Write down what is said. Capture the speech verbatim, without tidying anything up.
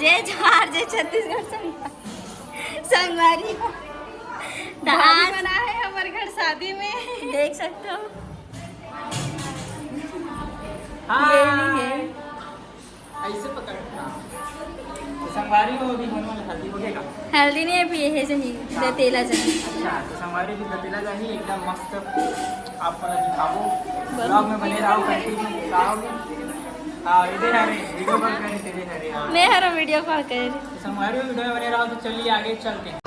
जय जोहार, जय छत्तीसगढ़ संग-, संगवारी हो। तो भाभी आज बना है हमारे घर शादी में। देख सकते हो। ये भी है। ऐसे पकड़। हाँ। तो संगवारी हो, अभी होने वाला हल्दी हो गया। हल्दी नहीं, अभी ये है जो नहीं, दतेला जाए। अच्छा, तो संगवारी भी दतेला जाही, एकदम मस्त। आप वाला दिखाबो। बस। Vlog में बने रहो, continue रहो। हाँ, इधर आ रहे, video call कर रहे, इधर आ रहे, हाँ। मैं हर video call कर रही। तो संगवारी हो, video में बने रहो, तो चलिए आगे चलते हैं।